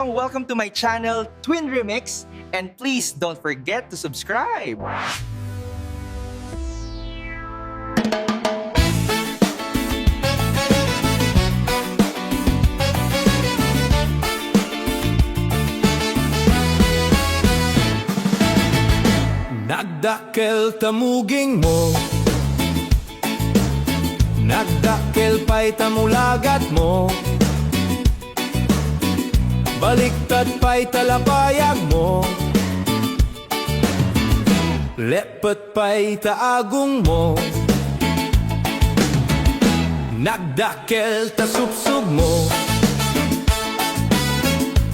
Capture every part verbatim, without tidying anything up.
Welcome to my channel, Twin Remix, and please don't forget to subscribe. Nagdakkel ta mugingmo. Nagdakkel pay ta mulagatmo. Baliktad pay ta lapayagmo. Leppet pay ta agongmo. Nagdakkel ta supsugmo.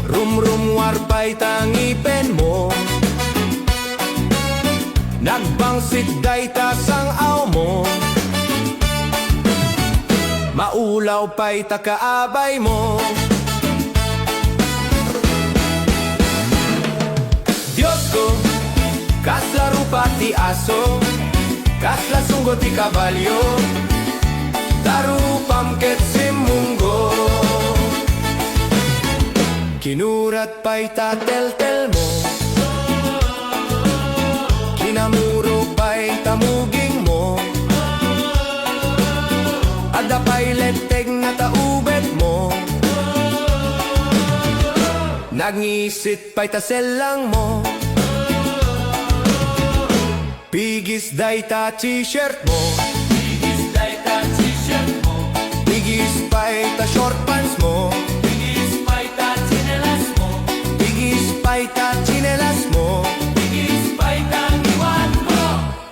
Rumrummuar pay ta ngipenmo. Nagbangsit dayta sang-awmo. Maulaw pay ta kaabaymo. Diosko, kasla rupa ti aso, kasla sunggo ti kabalio, ta rupam ket simmunggo. Kinurat pay ta teltelmo, kinamuro pay ta mugingmo, adda pay lettegna ta ubetmo. Nangisit pay ta sellangmo. Pigis dayta t-shirtmo. Pigis dayta t-shirtmo. Pigis pay ta short pantsmo. Pigis pay ta tsinelasmo. Pigis pay ta tsinelasmo. Pigis pay ta ngiwatmo.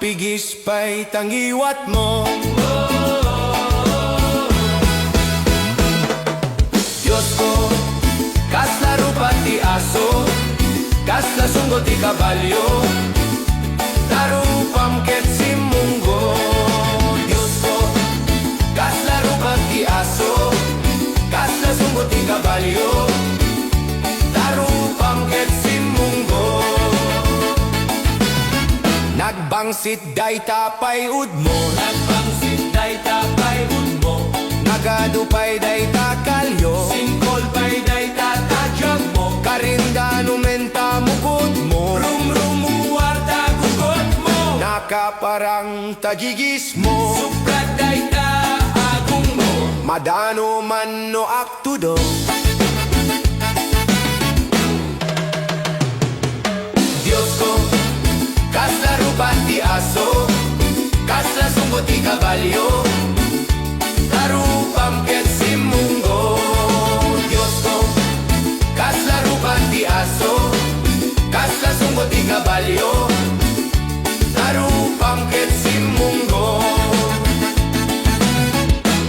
Pigis pay ta ngiwatmo. Diosko, kasla rupa ti aso, kasla sunggo ti kabalio, ta rupam ket simmunggo. Diosko, kasla rupa ti aso, kasla sunggo ti kabalio, ta rupam ket simmunggo. Nagbangsit dayta pay udmo. Nagbangsit dayta pay udmo. Nagadu pay dayta kalio. Singkol pay dayta tadjagmo. Karindano men ta mukotmo. Rumrummuar ta gugotmo. Nakaparang ta gigismo. Suprad dayta agongmo. Madano man no ak- tudo. Diosko, kasla rupa ti aso, kasla sunggo ti kabalio, ta rupam ket simmunggo. Diosko, kasla rupa ti aso, kasla sunggo ti kabalio, ta rupam ket simmunggo.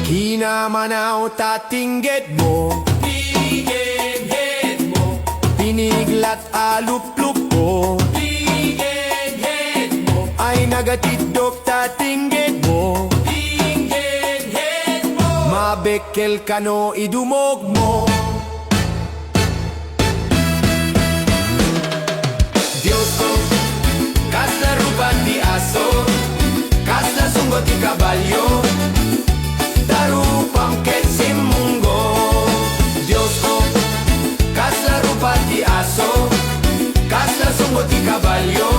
Kinamanaw ta tinggedmo. Tinggedmo. Piniglat a lupluppo. Tinggedmo. Ay nagatiddok ta tinggedmo. Tinggedmo. Mabekkel kano idumogmo. Diosko, kasla rupa ti aso, kasla sunggo ti kabalio, ta rupam ket simmunggo. Diosko, kasla rupa ti aso, kasla sunggo ti kabalio,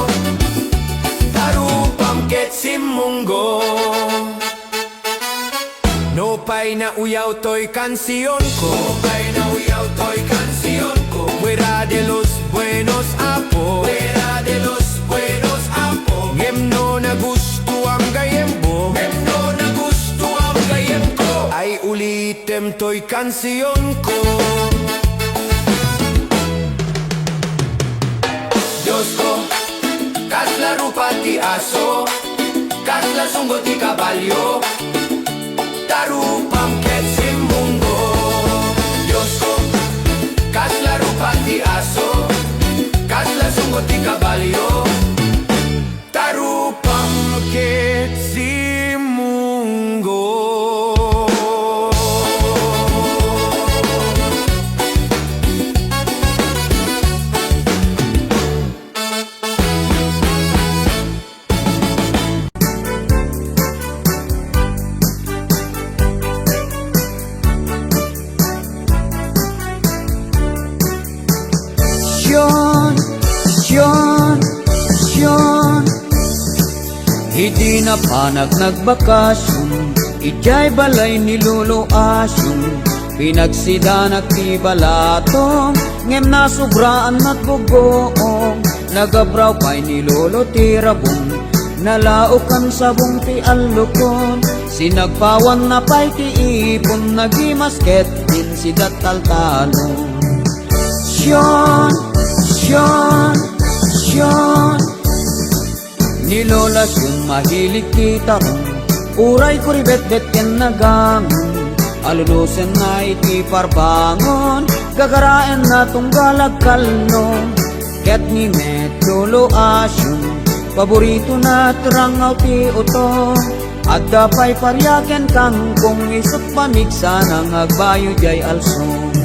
ta rupam ket simmunggo. No pay nauyaw toy kansionko. No pay nauyaw toy kansionko. Fuera de los buenos, apo. Fuera de los buenos, apo. Ngem no nagustuam gayyemko. Ngem no nagustuam gayyemko. Ay ulitem toy kansionko. Diosko, kasla rupa ti aso, kasla sunggo ti kabalio, ta rupam ket simmunggo. Diosko, kasla rupa ti aso, kasla sunggo ti kabalio, ta rupam ket simmunggo. Sion, Sion, Sion. Idi napanak nagbakasyon, idiay balay ni Lolo Asyong, pinagsidanak ti balatong, ngem nasubraan met gugguong. Nagabraw pay ni Lolo ti rabong, nalaokan sabong ti allukon. Sinagpawanna pay ti ipon, nagimasket din si Dataltalon. Sion, Sion, Sion. Ni Lola Sion mahilig ti tarong, uray kuribetbet ken nagangon. Alunosenna iti parbangon, gagaraenna tunggal agkallong. Ket ni met Lolo Asyong, paboritona ti rangaw ti utong. Adda pay paria ken kangkong, isut' pamigsana nga agbayo diay alsong.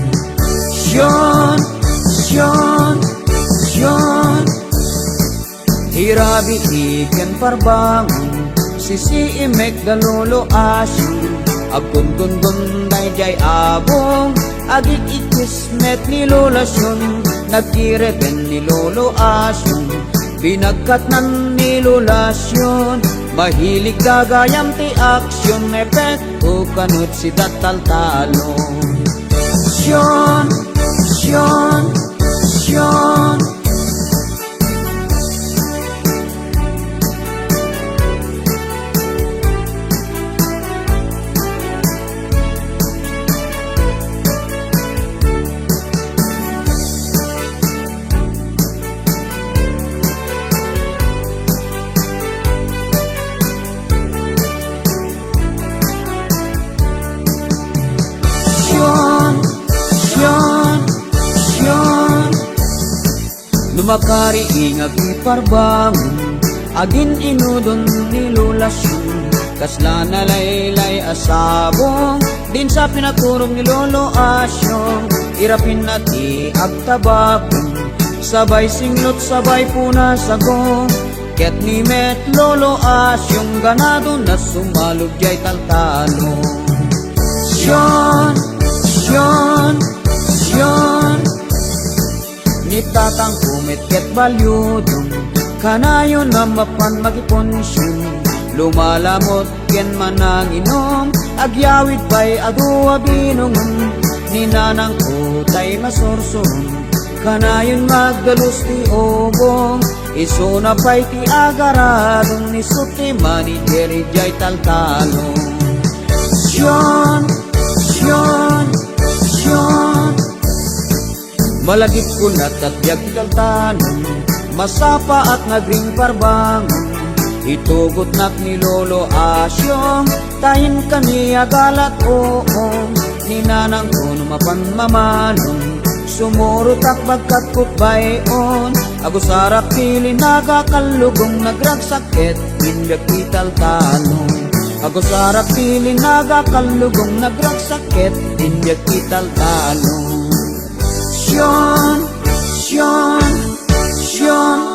Sion, Sion, Sion. Ti rabii ken parbangon, sisiimek da Lolo Asyong. Agkundundon daydiay abong, agik-ikkis met ni Lola Sion. Nagkireben ni Lolo Asyong, pinagkatnan ni Lola Sion. Mahilig gagayam ti action effect, o kanut si Dataltalon. Sion, Sion, Sion. Sion, Sion, Sion. No makariingag ti parbangon, agin-inudon ni Lola Sion. Kasla nalaylay a sabong, dinsa pinaturog ni Lolo Asyong. Irapinna ti agtababong, sabay singlot, sabay puna sagong. Ket ni met Lolo Asyong, ganadona sumalog diay taltalon. Sion, Sion, Sion. Ni tatangko met ket baliudon, kanayon a mapan makipunsion. Lumalamot ken mananginom, agyawid pay adu a binungon. Ni nanangko tay masursuron, kanayon magdalus ti ubong. Isuna pay ti agaradon, isu ti manager idiay taltalon. Sion, Sion, Sion. Malagipko nagtatbiag ti taltalon, masapaak nga agring parbangon. Itugotnak ni Lolo Asyong, ta inkami a galat, uong. Ni nanangko no mapan mamalong, sumurotak bagkat kutbayon. Agusarak ti linaga kallugong, nagragsak ket inbiag ti taltalon. Agusarak ti linaga kallugong, nagragsak ket inbiag ti taltalon. Sion, Sion, Sion.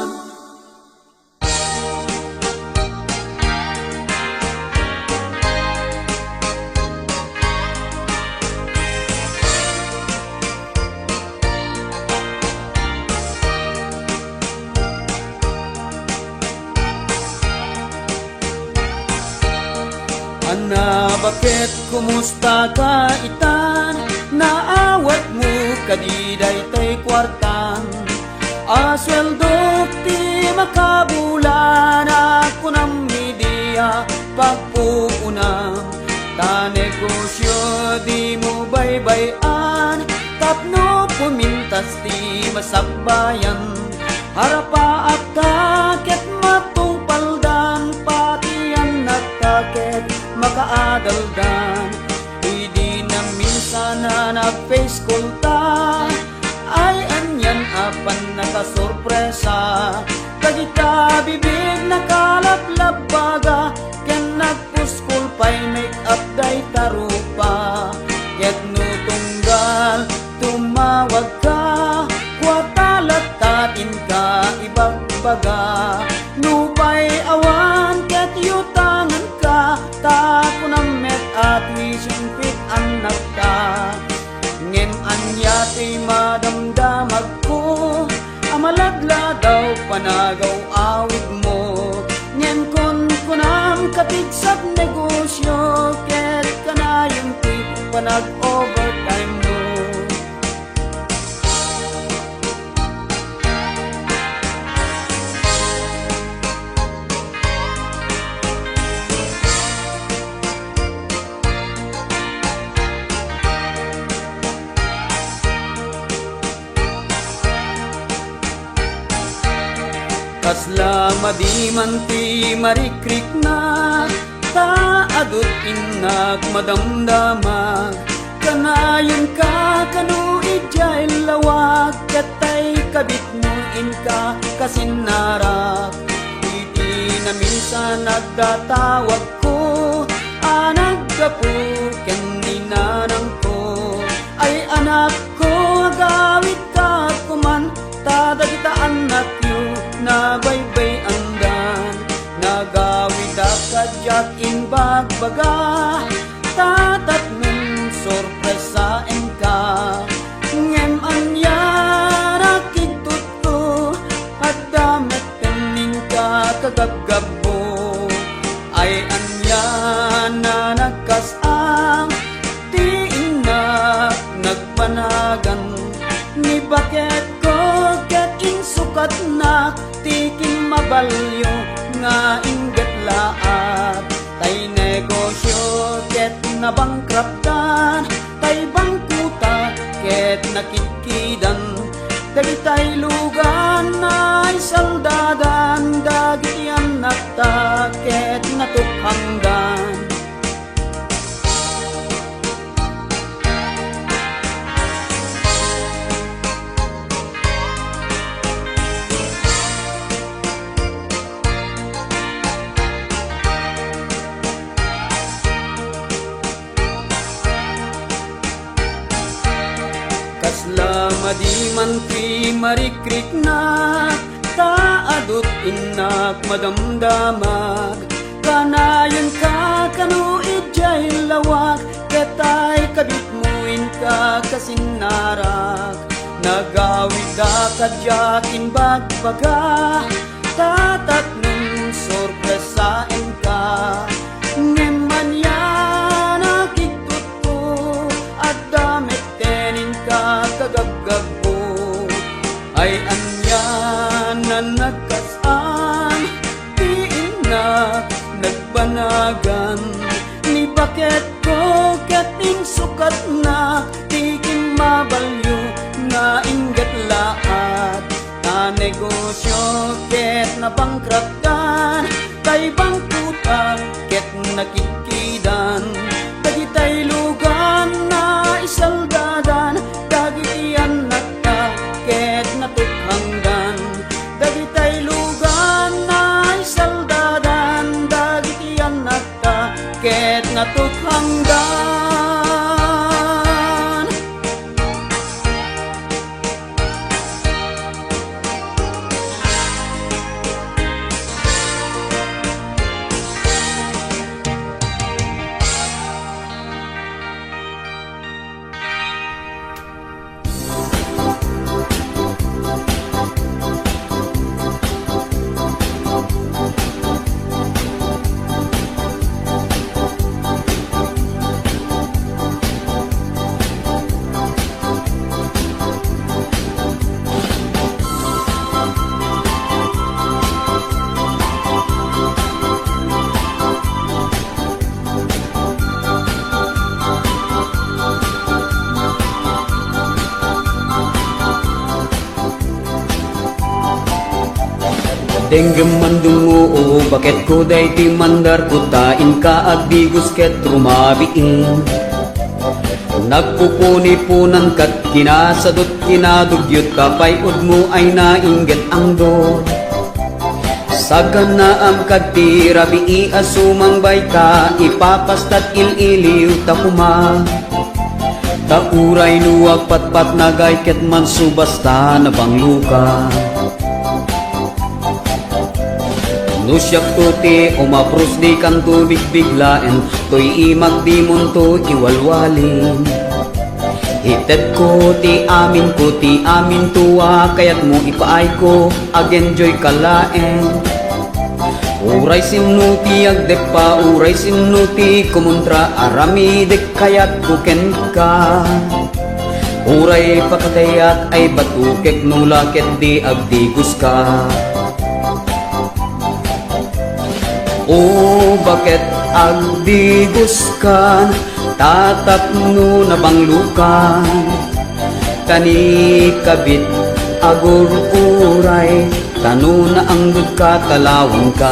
Anna, baket, kumusta ka itan? Naawatmo kadi daytay kuartan? A sueldok ti makabulan a kunam idi a pagpuonam. Ta negosio dimo baybay-an tapno pumintas ti masakbayan. Arapaak ta ket matungpaldan, patiannak ta ket makaadaldan. Idi naminsan a nagpayskolta, ay anian a pannakasorpresa. Dagita bibig nakalablabbaga, ken nagpuskol pay make-up dayta rupa. Ket no tunggal tumawagka, kuata latta ti inka ibagbaga. Nupay awan ket yutanganka, ta kunam met a tuition fee-annakta. Ngem ania ti madamdamagko, Kasla madi man ti marikriknak, ta adut innak madamdamag. Kanayon ka kano idiay lawag, ket tay kabitmo inka kasinnarak. Iti naminsan nagdatawagko a naggapu ken ni nanangko. Ay anakko, agawidka koman, ta dagita annakyo nabaybay-andan. Nagawidak kadiak imbagbaga, ta tapnon sorpresaenka. Ngem ania, nakigtutko, adda met ken inka kagabgabbo. Ay ania, nanagkas-am ti innak nagbanagan. Ni baketko ket insukatnak ti kimmabalyo nga inggit laat. Tay negosyo ket nabangkraptan, tay bangkota ket nakidkidan. Dagitay lugan naisaldadan, dagiti annakta ket natukhangdan. Kasla madi man ti marikriknak, ta adut innak madamdamag. Kanayon ka kano idiay lawag, ket tay kabitmo inka kasinnarak. Nagawidda kadiak imbagbaga, ta tapnon sorpresaenka. Ngem ania, nakigtutko, adda met ken inka kagabgabbo. Ay ania, nanagkas-am ti innak nagbanagan. Ni baketko ket insukatnak ti kimmabalyo nga inggit laat. Ta negosyo ket nabangkraptan, tay bangkota ket nakidkidan. Dagitay lugan naisaldadan, dagiti annakta ket natukhangdan. Dagitay lugan naisaldadan, dagiti annakta ket natukhangdan. Denggem man dungngo, o baketko, daytoy mandarko ta inka agdigos ket rumabiin. Nagpupuniponan ket kinasadot, kinadugyot ka pay udmo ay nainggit angdo. Saganaam kad ti rabii a sumangbay ta ipapastat il-iliw ta koma. Ta uray no agpatpatnagay ket mansubas ta nabangloka. No siakto ti umapros, dikanto bigbiglaen, toy imagdimonto iwalwalin. Itedko ti aminko, ti aminto a kayatmo ipaayko, ag-enjoy ka laeng. Uray sinno ti agdeppa, uray sinno ti kumontra, aramidek kayatko kenka. Uray pakatayak ay batukek no la ket di agdigoska. O baket agdigoskan, ta tapno nabanglokan. Kanikabit agur-uray, Ta no naangdodka, talawanka.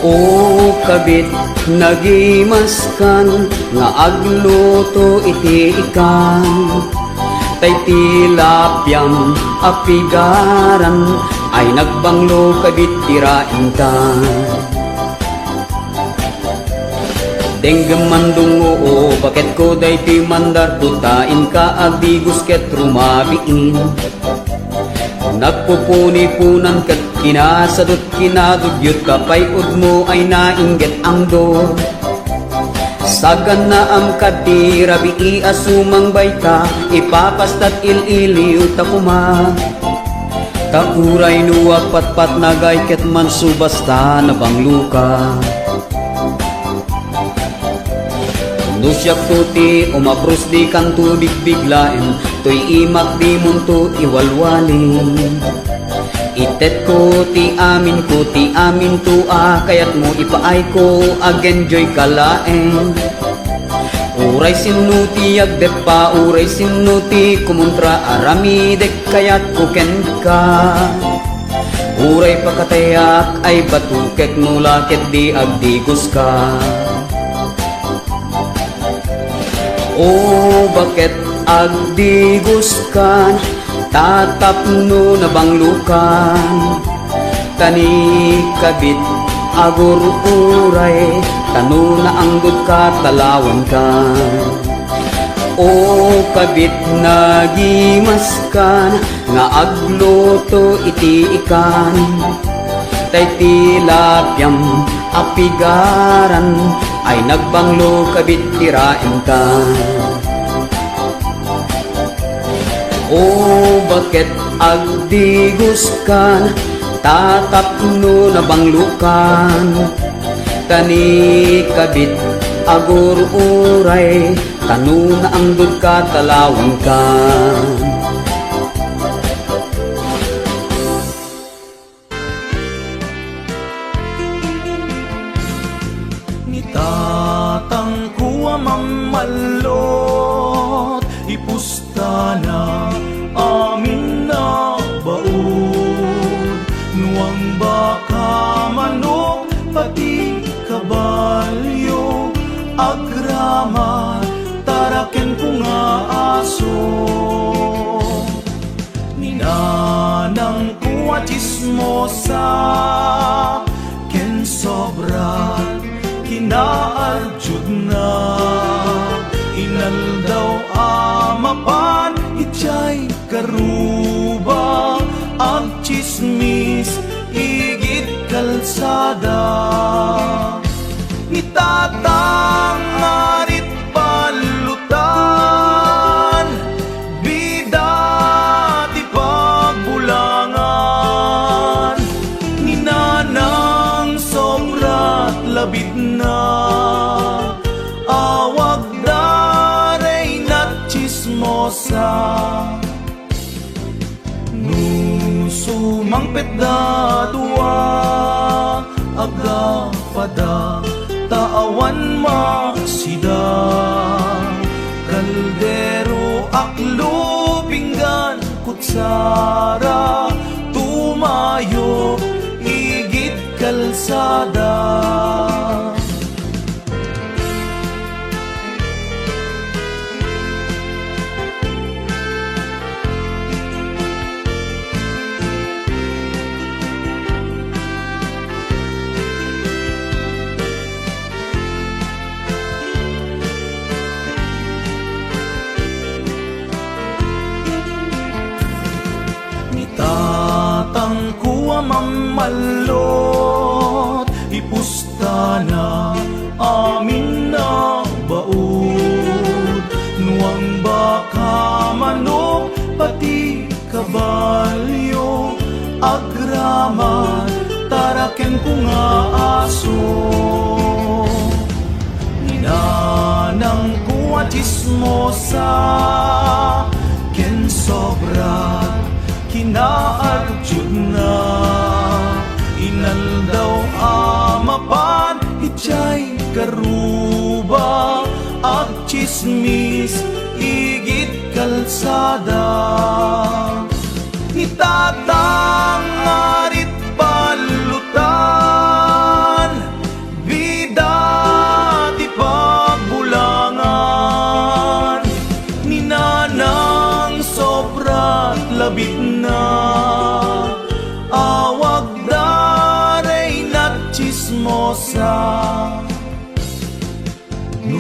O kabit, nagimaskan nga agluto iti ikan. Tay tilapiam a pigaran ay nagbanglo, kabit, ti raingta. Denggem mandungngo, o baketko, daytoy mandarko ta inka agdigos ket rumabiin. Nagpupuniponan ket kinasadot, kinadugyot ta pay udmo ay nainggit angdor. Sagannaam kadi rabii a sumangbayta, ipapastat il-iliw ta koma. Ta uray no agpatpatnagay ket mansubas ta nabangloka. No siakto ti umapros, dikanto bigbiglaem, toy imak dimonto iwalwali. Itetko ti aminko, ti aminto a kayatmo, ipaayko, ag-enjoyka laeng. Uray sinno ti agdeppa, uray sinno ti kumontra, aramidek kayatko kenka. Uray pakatayak ay batukek no la ketdi agdigoska. O baket, agdigoskan, ta tapno nabanglokan. Ta ni kabit, agur-uray, ta no naangdodka, talawanka. O kabit, nagimaskan nga agluto iti ikan. Tay tilapiam a pigaran ay nagbanglo, kabit, ti raingta. O baket, agdigoskan, ta tapno nabanglokan. Ta ni kabit, agur-uray, ta no naangdodka, talawanka. Ni tatangko a mammallot, ipustana amin a baud. Nuang baka, manok, pati kabalio, agraman, taraken ko nga aso. Ni nanangko a tsismosa ken sobra kinaadyotna, inaldaw a mapan idiay karuba, agtsismis igid kalsada. Ni tatang arit ballutan, bida ti pagbulangan. Ni nanang sobrat labitna, awagda reyna tsismosa. No sumangpetda dua, aggapada ta awan masida. Kaldero, aklo, pinggan, kutsara, tumayo igid kalsada. Ni tatangko a mammallot, ipustana amin a baud. Nuang baka, manok, nga aso. Ni nanangko a tsismosa ken sobra kinaardiotna. Inaldaw a mapan idiay karuba, agtsismis igid kalsada. Ni tatang ngarit ballutan, bida ti pagbulangan. Ni nanang sobrat labitna, awagda reyna tsismosa. No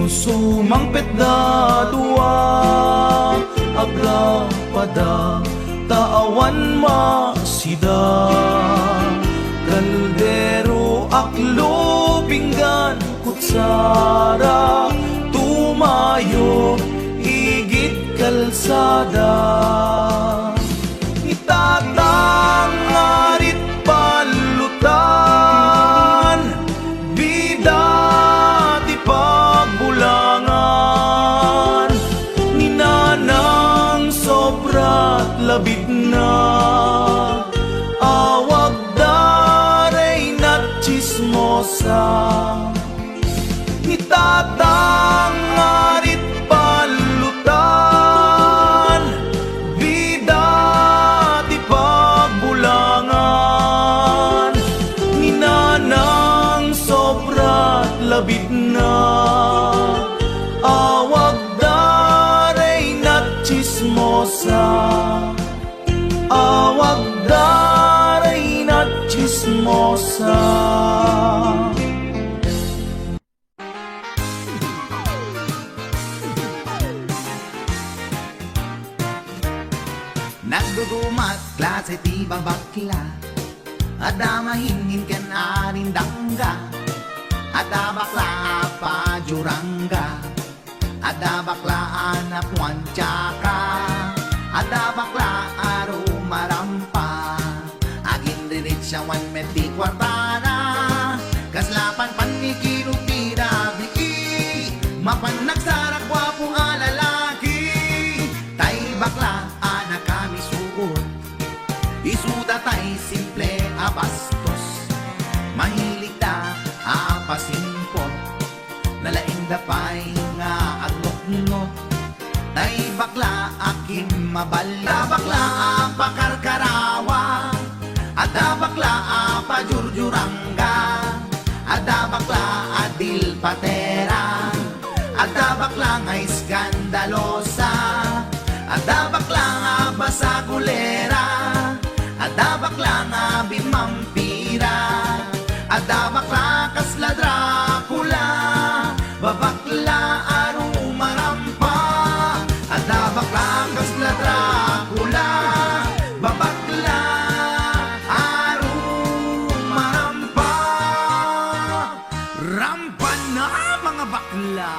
sumangpetda dua, agapada ta awan masida. Kaldero, aklo, pinggan, kutsara, tumayo igid kalsada. Ni tatang ngarit ballutan, bida ti pagbulangan. Ni nanang sobrat labitna, awagda reyna tsismosa. Ni tatang ngarit ballutan, bida ti pagbulangan. Ni nanang sobrat labitna, awagda reyna tsismosa. Awagda reyna tsismosa. Nagdudumat klase ti babakla, adda mahinhin ken arindangga, adda bakla a pajurangga, adda bakla a napuantiaka, adda bakla a rumarampa. Aginriritsyawan met ti kuartana, kasla panpannikido ti rabii, mapan nagsarag guapo a lalaki. Tay bakla a nakamisuot, isuda tay simple a bastos, mahiligda a pasimpot. Nalaingda pay nga agnotnot, tay bakla a kimmabalya. Adda bakla a pakarkarawa, adda bakla a pajurjurangga, adda bakla a dilpatera, adda bakla nga iskandalosa, adda bakla nga basagulera, adda bakla nga bimmam pira. Adda bakla kasla Dracula, babakla a rumarampa. Adda bakla kasla Dracula, babakla a rumarampa. Rampa na, mga bakla!